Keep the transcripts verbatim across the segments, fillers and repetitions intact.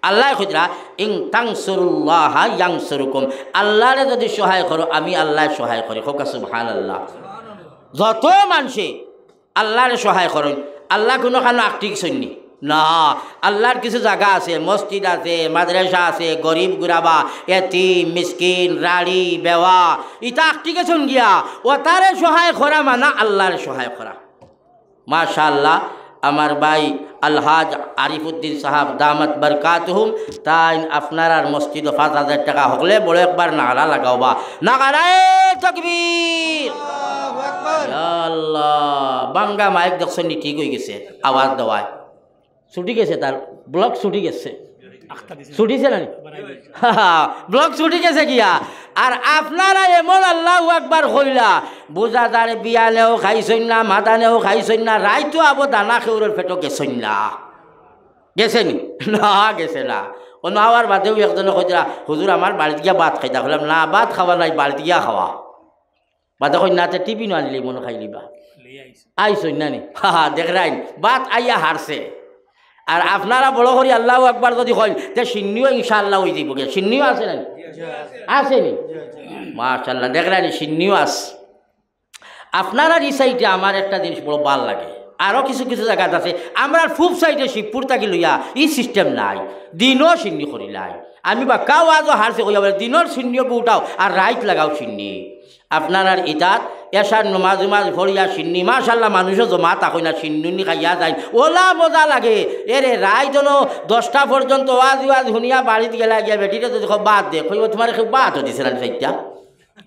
আল্লায় কইরা, "ইন তানসুরুল্লাহা ইয়ানসুরকুম।" আল্লারে যুদি সহায় করো, আমি আল্লায় সহায় করি। কউক্কা সুবহানাল্লাহ। যত মানষে আল্লারে সহায় করইন, আল্লা কুনুখানো আটকি গেছইন নি? না, আল্লার কিছু জাগা আছে, মসজিদ আছে, মাদ্রাসা আছে, গরিব গুরাবা, এতিম, মিসকিন, রাড়ি, বেওয়া, ইতা আটকি গেছইন গিয়া, অতারে সহায় করা মানা আল্লারে সহায় করা। মাশাআল্লাহ, আমার ভাই আলহাজ আরিফুদ্দিন সাহেব দামাত বারকাতুহুম, তাইন আপনারার মসজিদো পাঁচ হাজার টেকা হকলে বড় একবার নারা লাগাও বা। নারায়ে তাকবীর। আল্লাহু আকবার। ইয়া আল্লাহ, বাঙ্গা মাইক দেখছইন নি, ঠিক অই গেছে, আওয়াজ দেওয়ায়। ছুটি গেছে, তার ব্লক ছুটি গেছে। ছুটিছে না নি? ব্লক ছুটি গেছে গিয়া। আর আপনারা এমন আল্লাহু আকবার কইলা, বুঝা যার বিয়ানেও খাইছইন না, মাদানেও খাইছইন না, রাইতো আবো দানা কেউরর পেটো গেছইন না। গেছে নি? না, গেছে না। অনো আওয়ার বাদেউ একজনে কইরা, "হুজুর, আমার বাড়িত গিয়া ভাত খাইতা।" কইলাম, "না, ভাত খাওয়া নাই, বাড়িত গিয়া খাওয়া।" বাদে কইন, "না, তে টিফিন আনিলে মনো খাইলিবা।" আইছইন না নি? হা, হা, দেখরাইন, ভাত আইয়া হারছে। আর আপনারা বড় করি আল্লাহু আকবার যুদি কইন, তে শিন্নিও ইনশাআল্লাহ অই যাইবো গিয়া। শিন্নিও আছে না নি? আছে নি? মাশাআল্লাহ, দেখরাইন, শিন্নিও আছে। আপনারার ই সাইডে আমার একটা জিনিস বড় ভালা লাগে, আরো কিছু কিছু জাগাত আছে, আমরার পূব সাইডে শিবপুর থাকি লইয়া ই সিস্টেম নাই, দিনও শিন্নি করিলাই। আমি বাক্কা ওয়াজও হারছি কইয়া বলে, দিনর শিন্নিও গু উঠাও আর রাইত লাগাও শিন্নি। আপনারার ইতাত এশার নমাজ উমাজ পড়িয়া শিন্নি, মাশাআল্লাহ, মানুষও জমা থাকইন না, শিন্নি খাইয়া যাইন, ওলা মজা লাগে। এরে রাইত অনো দশটা পর্যন্ত ওয়াজ ওয়াজ হুনিয়া বাড়িত গেলা গিয়া বেটিরে যুদি কও, "ভাত দে", কইবো, "তুমারে কেউ ভাতও দিছে না নি চাইরটা?"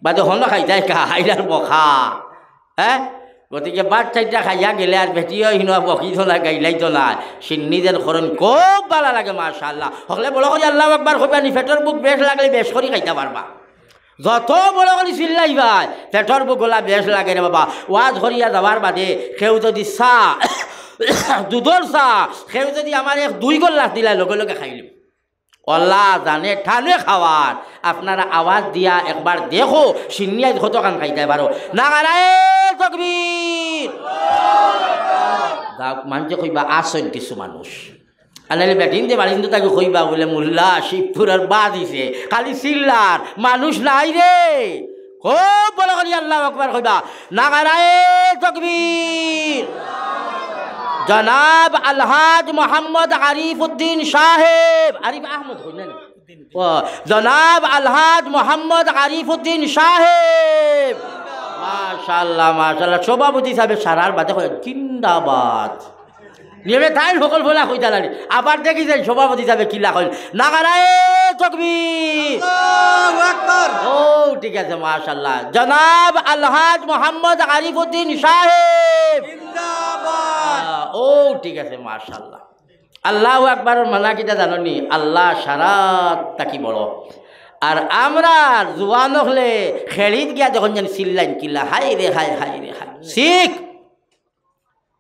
বাদে হনো খাইতায় কা, আইলার বখা। হ্যাঁ? গতিকে ভাত চাইরটা খাইয়া গেলে আর বেটিও হিনো বকিতো না, গাইলাইতো না। শিন্নি যেন করইন খুব ভালা লাগে, মাশাআল্লাহ। হকলে বড় করি আল্লাহু আকবার কইবা নি, পেটর ভুক বেশ লাগলে বেশ করি খাইতা পারবা। যত বড় করি চিল্লাইবায়, পেটর ভুক অলা বেশ লাগে রে বাবা। ওয়াজ করিয়া যাওয়ার বাদে কেউ যুদি চা, দুধর চা, কেউ যুদি আমার এক দুই গল্লাস দিলায়, লগে লগে খাইলিমু। অলা জানে টানে খাওয়ার। আপনারা আওয়াজ দিয়া একবার দেখো, শিন্নিয়ায় কতখান খাইতায় পারো। নারায়ে তাকবীর। যাউক, মানষে কইবা, আছইন কিছু মানুষ। আর নাইলে বেটিন্তে বাড়িন্তে থাকি কইবা বলে, "মোল্লা, শিবপুরর বাদ দিছে, খালি চিল্লার, মানুষ নাই রে।" খুব বড় করি আল্লাহু আকবার কইবা। নারায়ে তাকবীর। জনাব আলহাজ মোহাম্মদ আরিফ উদ্দিন সাহেব, আরিফ আহমদ কইন না নি? ও, জনাব আলহাজ মোহাম্মদ আরিফ উদ্দিন সাহেব। মাশাআল্লাহ, মাশাআল্লাহ। সভাপতি সাহেব সারার বাদে কয়, "জিন্দাবাদ।" নিয়মে তাইন হকল ফলা কইতা নানি। আবার দেখি যাই সভাপতি সাহেবে কিলা কইন। নারায়ে তাকবীর। আল্লাহু আকবার। ও, ঠিক আছে, মাশাআল্লাহ। জনাব আলহাজ মোহাম্মদ আরিফ উদ্দিন সাহেব। জিন্দাবাদ। আহ, ও, ঠিক আছে, মাশাআল্লাহ। আল্লাহু আকবারর মানা কিতা জানো নি? আল্লাহ সারাত থাকি বড়। আর আমরা জুয়ান অকলে খেড়িত গিয়া দেখইন যেন চিল্লাইন কিলা, "হায় রে হায়, হায় রে হায়।" শিখ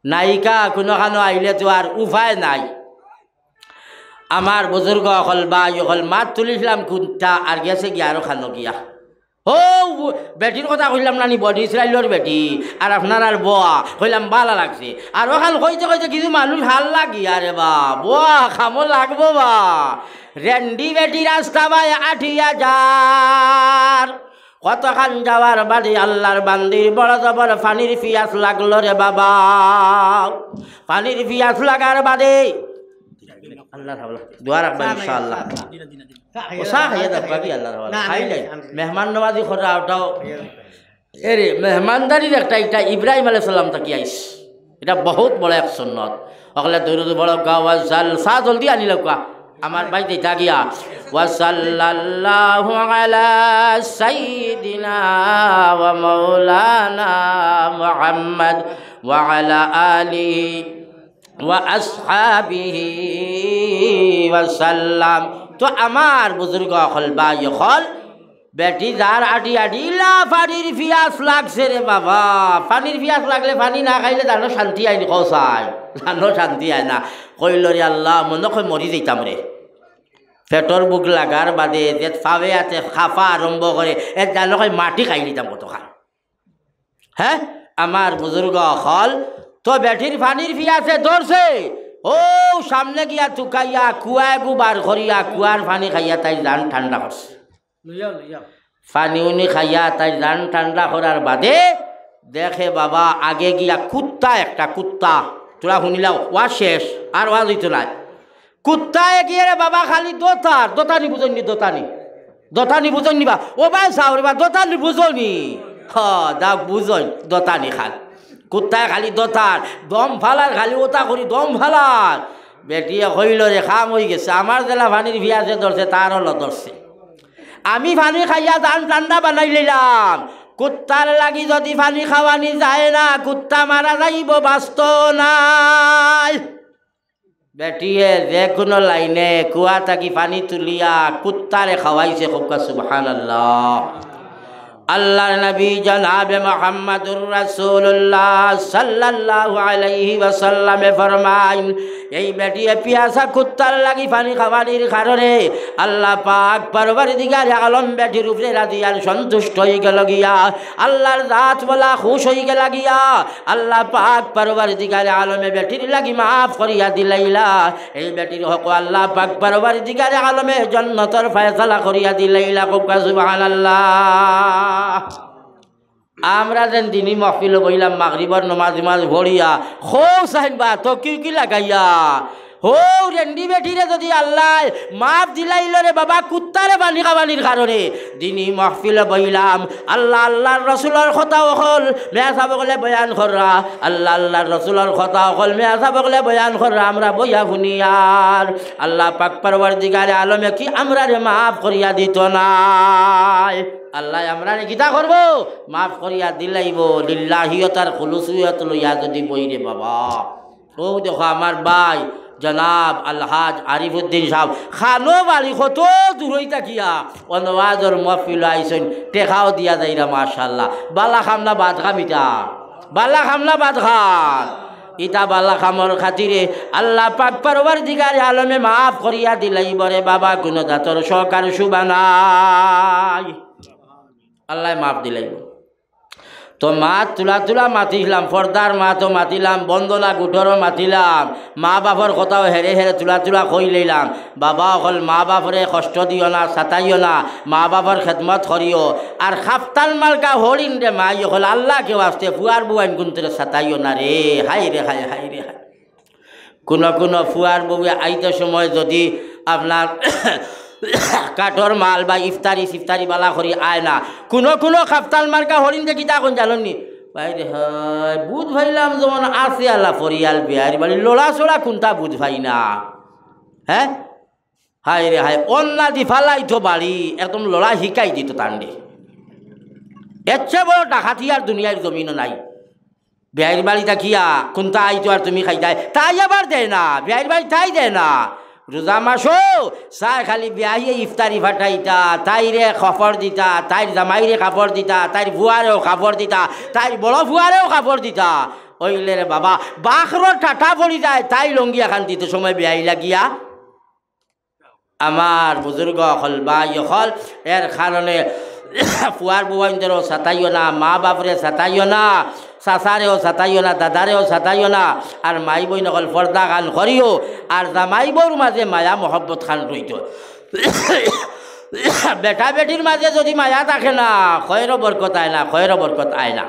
নায়িকা কুনুখানো আইলে তো আর উপায় নাই। আমার বুজুর্গ অকল, ভাই অকল, মাত তুলিছলাম কুন্তা আর গেছে গিয়া আরো খানো গিয়া। ও বেটির কথা কইলাম না নি, বনি ইসরাইলর বেটি, আর আপনারার বওয়া, কইলাম ভালা লাগছে। আর অখান কইতে কইতে কিছু মানুষ হাল্লা গিয়া রে বা, বওয়া কামো লাগবো বা। রেন্ডি বেটি রাস্তা বায় আটিয়া যার, কতখান যাওয়ার বাদে আল্লাহর বান্দির বড় জবর পানির পিয়াস লাগলো রে বাবা। পানির পিয়াস লাগার বাদে আল্লাহর হাওলা, দোয়া রাখবা ইনশাআল্লাহ। ও চা খাইয়া যাও, ভাবি, আল্লাহর হাওলা। না, খাইলাই। আমি মেহমান নওয়াজি করা ওটাও। এরে, মেহমানদারির একটা, এটা ইব্রাহিম আলাইহিস সালাম থাকি আইস। এটা বহুত বড় এক সুন্নত। অকলে দুরুদ বড় গাওয়া জাল, চা জলদি আনি লউক্কা। আমার ভাই দিতা গিয়া। ওয়া সাল্লাল্লাহু আলা সাইয়্যিদিনা ওয়া মাওলানা মুহাম্মদ ওয়া আলা আলিহি ওয়া আসহাবিহি ওয়া সাল্লাম। তো আমার বুজুর্গ অকল, ভাই অকল, বেটি যার আটি আটি, ইলা পানির পিয়াস লাগছে রে বাবা। পানির পিয়াস লাগলে পানি না খাইলে জানো শান্তি আইনি, কও চাই। জানো শান্তি আয় না। কইল রে আল্লাহ, মনো কয় মরি যাইতাম রে। পেটর ভুক লাগার বাদে যে পাওয়ে আতে কাঁপা আরম্ভ করে, এ জানো কয় মাটি খাই নিতাম কতখান। হ্যাঁ, আমার বুজুর্গ অকল, তো বেটির পানির পিয়াসে ধরছে, অউ সামনে গিয়া তুকাইয়া কুয়া এগু বার করিয়া কুয়ার পানি খাইয়া তাইর জান ঠান্ডা করছে। লইয়া, লইয়া। পানি উনি খাইয়া তাইর জান ঠান্ডা করার বাদে দেখে বাবা আগে গিয়া কুত্তা একটা, কুত্তা, তোরা হুনিলাও, ওয়াজ শেষ, আর ওয়াজ অইতো নায়। কুত্তায় গিয়া রে বাবা খালি দতার, দতানি বুঝইননি, দতানি, দতানি বুঝইননি বা, ও ভাই চাও রে বা, দতানি বুঝইননি, হ, দা বুঝইন, দতানি খান। কুত্তায় খালি দতার, দম ফালার, খালি ওতা করি দম ফালার। বেটিয়ে কইল, "রে, কাম অইগেছে, আমার যেলা পানির পিয়াসে ধরছে, তারও লো ধরছে। আমি পানি খাইয়া জান ঠান্ডা বানাই লইলাম, কুত্তার লাগি যদি পানি খাওয়ানি যায় না, কুত্তা মারা যাইব, বাঁচতো নায়।" বেটিয়ে যে কোনো লাইনে কুয়া থাকি পানি তুলিয়া কুত্তারে খাওয়াইছে, কউক্কা সুবহানাল্লাহ। আল্লাহর নবী জনাবে মুহাম্মাদুর রাসূলুল্লাহ সাল্লাল্লাহু আলাইহি ওয়াসাল্লামে ফরমাইন, এই বেটিয়ে পিয়াসা কুত্তার লাগি পানি খাওয়ানির কারণে আল্লাহ পাক পরওয়ারদিগারে আলম বেটির উপরে রাজি আর সন্তুষ্ট অইগেল গিয়া। আল্লাহর জাত বলা খুশ অইগেলা গিয়া। আল্লাহ পাক পরওয়ারদিগারে আলমে বেটির লাগি মাফ করিয়া দিলাইলা। এই বেটির হকো আল্লাহ পাক পরওয়ারদিগারে আলমে জন্নতর ফয়সালা করিয়া দিলাইলা। কউক্কা সুবহানাল্লাহ। আমরা যেন দিনি মহফিলো বইলাম, মাগরিবর নমাজ উমাজ পড়িয়া, খৌ সাইন বা তকিউ কি লাগাইয়া, হউ রেন্ডি বেটিরে যদি আল্লায় মাফ দিলাইল রে বাবা, কুত্তারে পানি খাওয়ানির কারণে, দিনি মহফিলো বইলাম, আল্লাহ, আল্লাহর রসুলর কথা অকল মেয়া সাব অকলে বয়ান কররা, আল্লাহ, আল্লাহর রসুলর কথা অকল মেয়া সাব অকলে বয়ান কররা, আমরা বইয়া হুনিয়ার। আল্লাহ পাক পরওয়ারদিগারে আলমে কি আমরারে মাফ করিয়া দিতো নায়? আল্লায় আমরারে কিতা করবো? মাফ করিয়া দিলাইবো। লিল্লাহিয়ত আর খুলুসিয়ত লইয়া যদি বই রে বাবা। অউ দেখো আমার ভাই জনাব আলহাজ আরিফুদ্দিন সাব, খানো বাড়ি কত দূরই থাকিয়া অনো ওয়াজর মহফিলো আইছইন, টেকাও দিয়া যাইরা, মাশাআল্লাহ। বালা কাম না বাদ কাম ইতা? বালা কাম না বাদ কাম? ইতা বালা কামর খাতিরে আল্লাহ পাক পরওয়ারদিগারে আলমে মাফ করিয়া দিলাইবো রে বাবা, কুনু জাতর শখ আর শুভা নাই। আল্লায় মাফ দিলাইবো। তো মাত তুলা তুলা মাতিলাম, পর্দার মাতও মাতিলাম, বন্দনা গুটরও মাতিলাম, মা বাপর কথাও হেরে হেরে তুলা তুলা কইলাইলাম। বাবা অকল, মা বাপরে কষ্ট দিও না, সাতাইও না, মা বাপর খেদমত করিও। আর খাফতান মার্কা হরিণ রে মাই অকল, আল্লাহকে ওয়াস্তে ফুয়ার বুয়াইন কুন্তরে সাতাইও না রে। হায় রে হায়, হায় রে হায়। কুনু কুনু ফুয়ার বউয়ে আইতে সময় যদি আপনার কাঠর মাল বা ইফতারি সিফতারি বালা করি আয় না, কুনু কুনু খাফতান মার্কা হরিণ দেখি তখন জাননি, ভাই রে হায়, বুঝ পাইলাম যেমন আছে আল্লাহ ফরিয়াল বিয়ার বাড়ি লড়া চড়া কুনটা বুঝ পাই না। হ্যাঁ, হায় রে হায়, অন্না দি ফালাই তো বাড়ি একদম লড়া হিকাই দিত তান্ডে। এর চেয়ে বড় ডাকাতি আর দুনিয়ার জমিনো নাই। বিয়াইর বাড়ি থাকিয়া কুনতা আইতো আর তুমি খাইতায়, তাই আবার দেয় না। বিয়াইর বাড়ি তাই দেয় না। রোজা মাসও চায় খালি বিয়াইয়ে ইফতারি ফাটাইতা, তাইরে কাপড় দিতা, তাইর জামাইরে কাপড় দিতা, তাইর ফুয়ারেও কাপড় দিতা, তাইর বড় ফুয়ারেও কাপড় দিতা। অইলে রে বাবা, বাখরো টাটা পড়ি যায়, তাই লঙ্গি এখান দিত সময় বিয়াই লাগিয়া। আমার বুজুর্গ অকল, ভাই অকল, এর কারণে ফুয়ার বুয়াইন্তরেও সাতাইও না, মা বাপরে সাতাইও না, চাচারেও সাতাইও না, দাদারেও সাতাইও না। আর মাই বইন অকল পর্দা খান করিও, আর জামাই বউর মাঝে মায়া মহব্বত খান রইতো। বেটা বেটির মাঝে যদি মায়া থাকে না, খয়েরও বরকত আয় না, খয়েরও বরকত আয় না।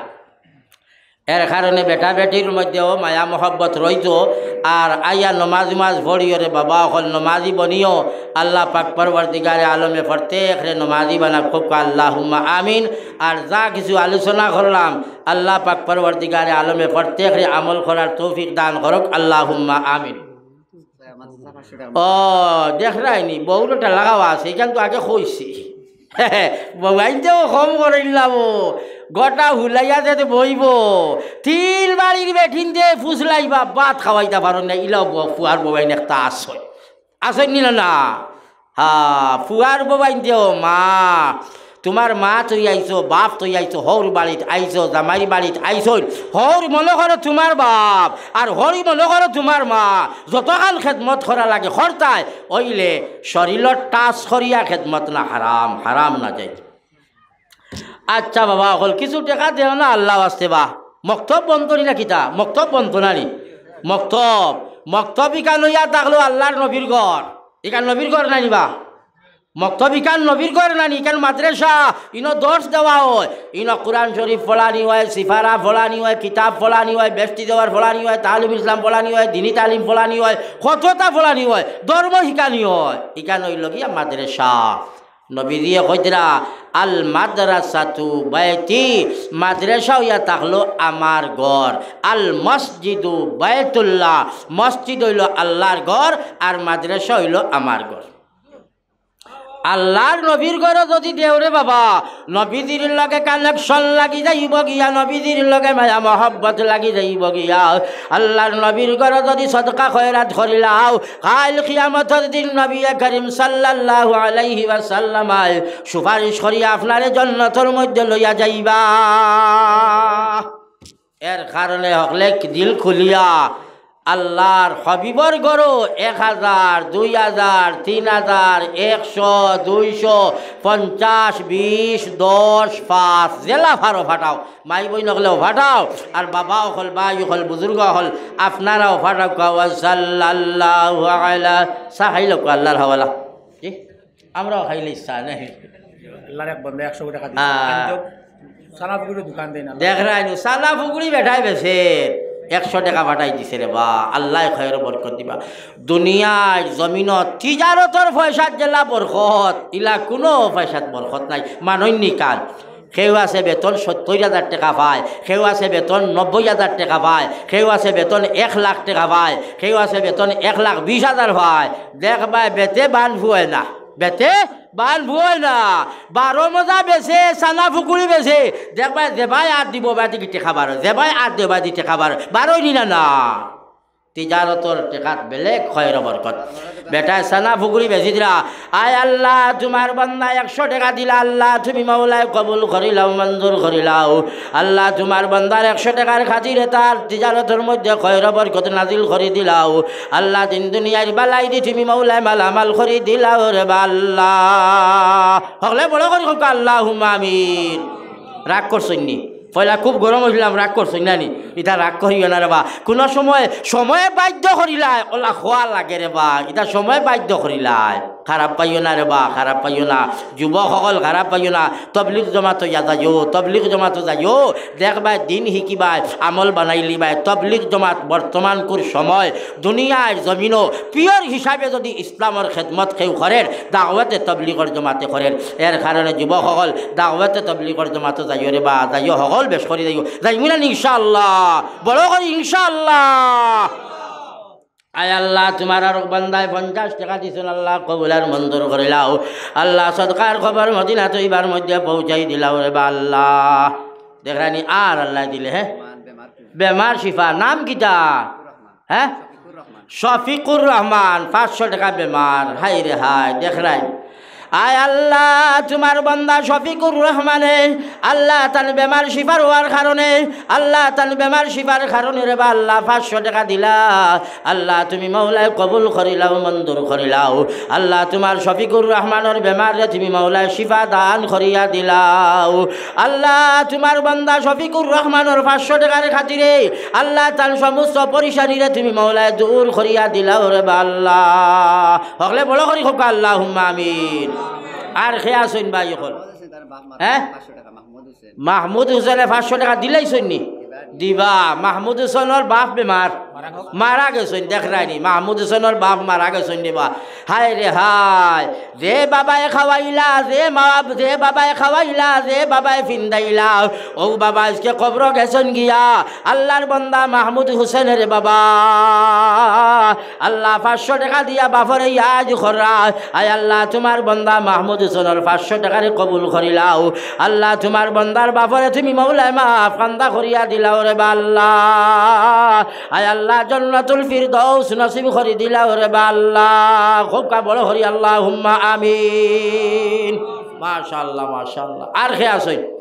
এর কারণে বেটা বেটির মধ্যেও মায়া মহব্বত রইতো। আর আইয়া নমাজ উমাজ পড়িও রে বাবা অকল, নমাজি বনিও। আল্লাহ পাক পরওয়ারদিগারে আলমে প্রত্যেকরে নমাজি বানাক, কউক্কা আল্লাহুম্মা আমিন। আর যা কিছু আলোচনা করলাম, আল্লাহ পাক পরওয়ারদিগারে আলমে প্রত্যেকরে আমল করার তৌফিক দান করউক, আল্লাহুম্মা আমিন। ও, দেখরায়নি, বউরটা লাগাওয়া আছে, এখান তো আগে কইছি। বউয়াইন্তেও কম করিল্লাবো, গোটা হুলাইয়া যেতে বইবো। তিন বাড়ির বেটিন্তে ফুসলাইবা, ভাত খাওয়াইতা পারো না, ইলাও বউ-, ফুয়ার বউয়াইন একটা আছইন। আছইন নি না? না। হা, ফুয়ার বউয়াইন্তেও মা, তুমার মা থই আইছো, বাপ থই আইছো, হউর বাড়িত আইছো, জামাইর বাড়িত আইছো, হউর মনো করো তুমার বাপ, আর হরি মনো করো তুমার মা, যতখান খেদমত করা লাগে করতায়, অইলে শরীরর টাচ করিয়া খেদমত না হারাম, হারাম না যায়। আচ্ছা বাবা অকল, কিছু টেকা দেও না আল্লাহ ওয়াস্তে বা। মক্তব বন্ধ নি না কিতা? মক্তব বন্ধ না নি? মক্তব, মক্তব ইখান অইয়া থাকলো আল্লার নবীর ঘর। ইখান নবীর ঘর নানি বা? মক্তব ইখান নবীর ঘর নানি, ইখান মাদ্রাসা। ইনো দর্শ দেওয়া অয়, ইনো কুরআন শরীফ পড়ানি অয়, সিফারা পড়ানি অয়, কিতাব পড়ানি অয়, বেহেস্তি জওহর পড়ানি অয়, তালিম ইসলাম পড়ানি অয়, দিনি তালিম পড়ানি অয়, কততা পড়ানি অয়, ধর্ম হিকানি অয়। ইখান অইলো গিয়া মাদ্রাসা। নবীজিয়ে কইতরা, "আল মাদ্রাসাতু বাইতি", মাদ্রাসা অইয়া থাকলো আমার ঘর। "আল মসজিদু বাইতুল্লাহ", মসজিদ অইলো আল্লার ঘর, আর মাদ্রাসা অইলো আমার ঘর। আল্লার নবীর ঘরো যুদি দেও রে বাবা, নবীজির লগে connection লাগি যাইবো গিয়া, নবীজির লগে মায়া মহব্বত লাগি যাইবো গিয়া। আল্লার নবীর ঘরো যুদি সদকা খয়রাত করিলাও, কাইল কিয়ামতর দিন নবী করিম সাল্লাল্লাহু আলাইহি ওয়াসাল্লাম আয় সুপারিশ করিয়া আপনারে জন্নতর মধ্যে লইয়া যাইবা। এর কারণে হকলে দিল খুলিয়া আল্লার হাবিবর ঘরো এক হাজার, দুই হাজার, তিন হাজার, একশো, দুইশো, পঞ্চাশ, বিশ, দশ, পাঁচ, যেলা পারো ফাটাও। মাই বইন অকলেও ফাটাও, আর বাবা অকল, ভাই অকল, বুজুর্গ অকল, আপনারাও ফাটাও। কওয়া সাল্লাল্লাহু আলা, চা খাইলো আল্লার হাওলা। জি, আমরাও খাইলে ইচ্ছা নাই। আল্লার এক বন্দা একশো টেকা দিছে। আহ। আনতো, সানা পুকুরি দোকান দেয় না। দেখরায়নি, সানা পুকুরি বেটায় বেচে, একশো টেকা ফাটাই দিছে রে বা, আল্লায় খয়র বরকত দিবা। দুনিয়ার জমিনো তিজারতর পয়সাত যেলা বরকত, ইলা কুনু পয়সাত বরকত নাই। মানইন নি কান। কেউ আছে বেতন সত্তইর হাজার টেকা পায়, কেউ আছে বেতন নব্বই হাজার টেকা পায়, কেউ আছে বেতন এক লাখ টেকা পায়, কেউ আছে বেতন এক লাখ বিশ হাজার পায়। দেখবায় বেতে বান ফুয়ায় না, বেতে বান ফুয়ায় না। বারো মজা বেচে, সানা পুকুরি বেচে, দেখবায় যেবায় আত দিবো বায়দি টেকা বারো, যেবায় আত দিবো বায়দি টেকা বারো, বারোই নি না না। তিজারতর টেকাত বেলেগ খয়র বরকত। বেটায় সানা পুকুরি বেচি দিলা, আয় আল্লাহ, তুমার বন্দা একশো টেকা দিলা, আল্লাহ তুমি মাওলায় কবুল করিলাও, মঞ্জুর করিলাও। আল্লাহ তুমার বন্দার একশো টেকার খাতিরে তার তিজারতর মধ্যে খয়র বরকত নাজিল করি দিলাও। আল্লাহ দিন দুনিয়ার বালাইদি তুমি মাওলায় মালামাল করি দিলাও রে বা আল্লাহ। হকলে বড় করি কউক্কা আল্লাহুম্মা আমিন। রাগ করছইন নি? পয়লা খুব গরম অইছিলাম, রাগ করছইন না নি? ইতা রাগ করিও না রে বা। কুনু সময় সময়ে বাধ্য করিলায়, অলা কওয়া লাগে রে বা। ইতা সময়ে বাধ্য করিলায়। খারাপ পাইও না রে বা, খারাপ পাইও না। যুবক অকল খারাপ পাইও না। তবলিগ জমাতো ইয়া যাইও, তবলিগ জমাতো যাইও। দেখবায় দিন হিকিবায়, আমল বানাইলিবায়। তবলিগ জমাত বর্তমানকুর সময় দুনিয়ার জমিনো পিয়র হিসাবে যুদি ইসলামর খেদমত কেউ করের, দাওয়াতে তবলিগর জমাতে করের। এর কারণে যুবক অকল দাওয়াতে তবলিগর জমাতো যাইও রে বা, যাইও, হকল বেশ করি যাইও। যাইমু না নি ইনশাআল্লাহ? বড় করি ইনশাআল্লাহ। আয় আল্লাহ, তুমার আরক বন্দায় পঞ্চাশ টেকা দিছইন, আল্লাহ কবুল আর মঞ্জুর করিলাও। আল্লাহ সদকার খবর মদিনা তৈবার মধ্যে পৌঁছাই দিলাও রে বা আল্লাহ। দেখরায়নি আর আল্লাহ দিলে, হে? বেমার শিফা, নাম কিতা? হে? শফিকুর রহমান, পাঁচশো টেকা বেমার। হায় রে হায়, দেখরায়। আয় আল্লাহ, তুমার বন্দা শফিকুর রহমানে, আল্লাহ তান বেমার শিফার অওয়ার কারণে, আল্লাহ তান বেমার শিফার কারণে রে বা আল্লাহ পাঁচশো টেকা দিলা। আল্লাহ তুমি মাওলায় কবুল করিলাও, মঞ্জুর করিলাও। আল্লাহ তুমার শফিকুর রহমানর বেমাররে তুমি মাওলায় শিফা দান করিয়া দিলাও। আল্লাহ তুমার বন্দা শফিকুর রহমানর পাঁচশো টেকার খাতিরে আল্লাহ তান সমস্ত পরিশানিরে তুমি মাওলায় দূর করিয়া দিলাও রে বা আল্লাহ। হকলে বড় করি কউক্কা আল্লাহুম্মা আমিন। আর কে আছইন ভাই অকল? হে? মাহমুদ হুসেনে পাঁচশো টেকা দিলাইছইন নি? দিবা। মাহমুদ হুসেনর বাপ বেমার, মারা গেছইন, দেখরায়নি। মাহমুদ হুসেনর বাপ মারা গেছইন রে বা। হায় রে হায়, যে বাবায় খাওয়াইলা, যে মা, যে বাবায় খাওয়াইলা, যে বাবায় ফিন্দাইলা, অউ বাবা আইজকে কবরো গেছইন গিয়া। আল্লার বন্দা মাহমুদ হুসেন রে বাবা, আল্লাহ পাঁচশো টেকা দিয়া বাপরে ইয়াদ কররা। আয় আল্লাহ, তুমার বন্দা মাহমুদ হুসেনর পাঁচশো টেকারে কবুল করিলাও। আল্লাহ, তুমার বন্দার বাপরে তুমি মাওলায় মাফ কান্দা করিয়া দিলাও রে বা আল্লাহ। আয় আল্লাহ, জান্নাতুল ফিরদৌস নসিব করি দিলাও রে বা আল্লাহ। কউক্কা বড় করি আল্লাহুম্মা আমিন। মাশাআল্লাহ, মাশাআল্লাহ। আর কে আছইন?